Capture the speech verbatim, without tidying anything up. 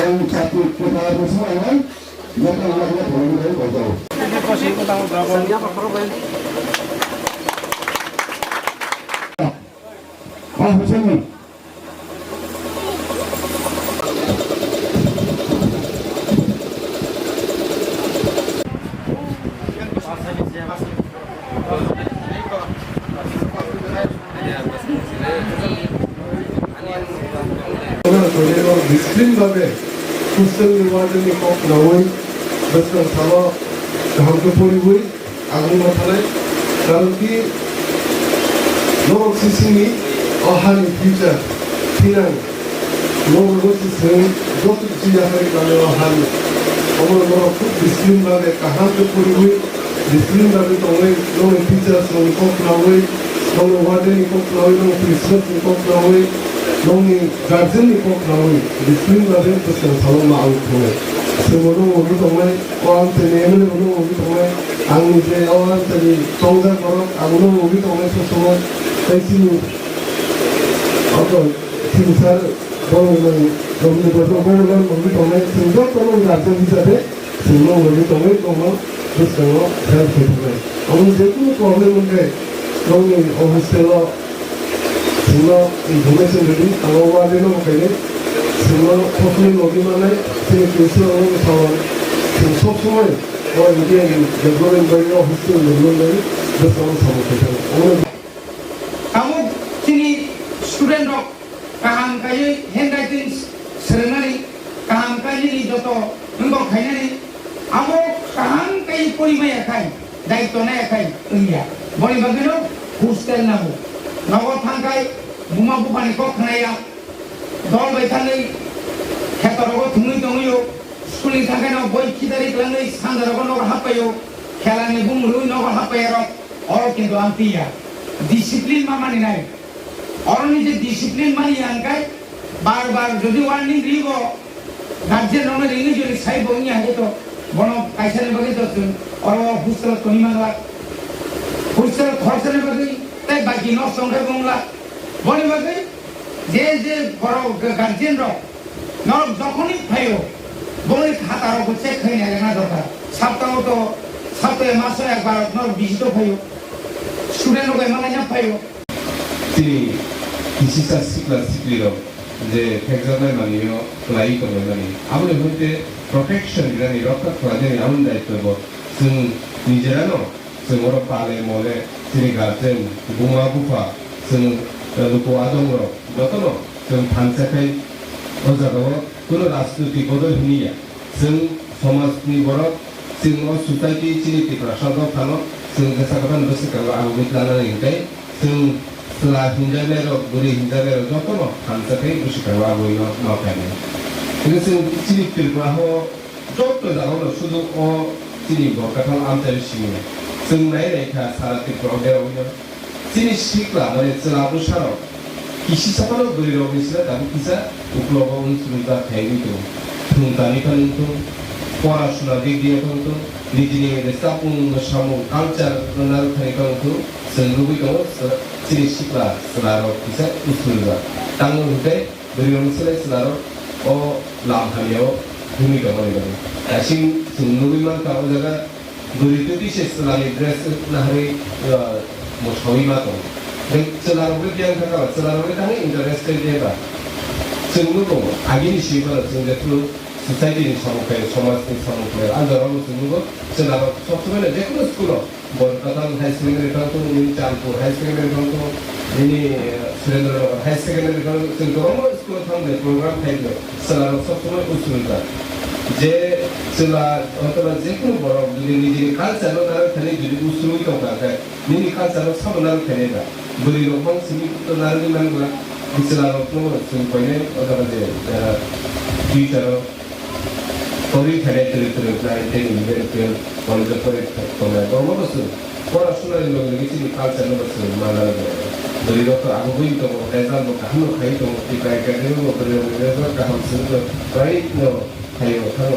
Ang chati kwthar rwchapnai, joto ang khe phunuknai kotor. Ah, Hussein. Discipline babe hostel ni warden ni kok nawi bwswng salo kaham khe poriwi agungma thanai. Karon ki norok se chini o hani future thinang. Norok se chwng joto kisi yakarwi mano o hani. Omo norok khub discipline babe kaham khe poriwi discipline babe tongwi nongni teachers rokni kok khnawi, nongni warden ni kok khnawi, nongni principal ni kok khnawi, nongni guardian ni kok khnawi discipline babe bwswng salo ma ang thungnai. Chwngbo nung ugwi tongnai, o amchaini M L A bo nung ugwi tongnai, ang nije o amchaini tongjak borok ang nung ugwi tongnai sob somoi. Tei chini abo thwingsar borok nang romni borok borok nang ugwi tongnai, chwng joto nung guardian hisabe chwngno ugwi tongwi tongma bwskango help khaitoknai. Omo jekunu problem wngkhe nongni o hostel o chwngno information rwdi, ang o warden no bo khainai chwngno thokni logi mannai, chini principal no bo sao, chwng sob somoi o India ni development bai o hostel development bai bwskango samung khaitoknai. Omo Tabuk chini student rok kaham kaiwi handwriting swrwngnani, kaham kaiwi joto wngkok khainani, abo kaham kaiwi pori maya khai, daityo naya khai wngya. Boni bagwino hostel nango. Nogo thangkhai buma buphani kok khnaya, dol bai thangwi kheto rogo thwngwi tongwio, school ni thangkhaino boi khidari kwlangwi sanja rogo nogo happaio, khelani bumung rwi nogo happaiyarok, oro kintu amtwi ya. Discipline ma mani nai. Oroni je discipline mani ya hwnkhe bar bar jodi warning ribo, guardian rokno ringwi jodi saibo wngya hwnkhe to bono kaisani bagwi to chwng oro hostel tongwi mangla. Hostel khorsani bagwi tei baki nosto wngkhe bo wngla. Boni bagwi je je borok ga-, guardian rok norok jokhonwi phaio, boni khata rokbo check khaina rwna dorkar. Saptao to, saptao maso ekbar norok visit o phaio. Student rok bai malaina phaio. Chini kisisa sikla siklirok je phekjaknai manwio kwlaiwi tonglaimani, aboni hoite protection rinani, rokha khlainani aboni daitwbo chwng nijerano, chwng oro pale mole chini guardian, buma bupha, chwng, eh, luku adongrok jotono chwng thansa khai o jagao kuno rajnoitik bodol hiniya. Chwng somajni borok, chwng o society chini Tiprasa dophano chwng kisa kwthang bwswkango ang wngwi tlangnani hwnkhe chwng chwla hinjaknairok, bwrwi hinjaknairok jotono thansa khe bwswkango aboni no ma phainai. Hwnkhe chwng chini Tripura o joto jagao no sudu o chini Borkathal amchaini simi chwng nai nai kha sara Tripura o berogwino. Chini sikla, mane chwla bwsarok, kisisa phano bwrwirokni sle tabuk kisa uklogo wng chwrwngkha khaigwi tongo. Thwng tani phano wng thung, pora suna dik diya phano wng thung, nijini chapung samung culture no narwk thani phano wng thung, chwng nugwi tongo chini sikla chwlarok kisa usrwjak. Tamo hwnkhe bwrwirokni sle chwlarok o lam hamyao himwi tongmani bagwi. Kaising chwng nugwi mankha o jaga Bwrwi twi twi se chwlani dress naharwi, uh, mwsawi ma tongo. Tei chwlarokni biyang thangkha, chwlarokni thani interested de ba. Chwng nugo, agini simi phano chwng jephru society ni samung khlai, somaj ni samung khlai, a jorao chwng nugo, chwlarok sob somoi no jephru school o, Borkathal High Secondary phang tongo, nini Chandpur High Secondary phang tongo, nini, uh, Surendra Nagar High Secondary phang tongo, chwng kwbangma school o thang de, program khai de. Chwlarok sob somoi usrwi kha. Je chwla othoba jekunu borok jodi nijini culture no narwk thani jodi usrwi tongkha khe, nini culture no sabo narwk thani da. Bwrwi rok mang simi to narwgwi mangla, chwlarok no chwng koinai othoba je jara future o korwi thani twrwk twrwk nai tei eleven twelve college o pori tongnai borok no chwng Pora sunani logi logi chini culture no bo chwng manna nangya. Bwrwi rok to abo bui tongo, result bo kaham no khai tongo, Tipra Academy bo bwrwi rok ni result kaham chwng no, right no khai o thang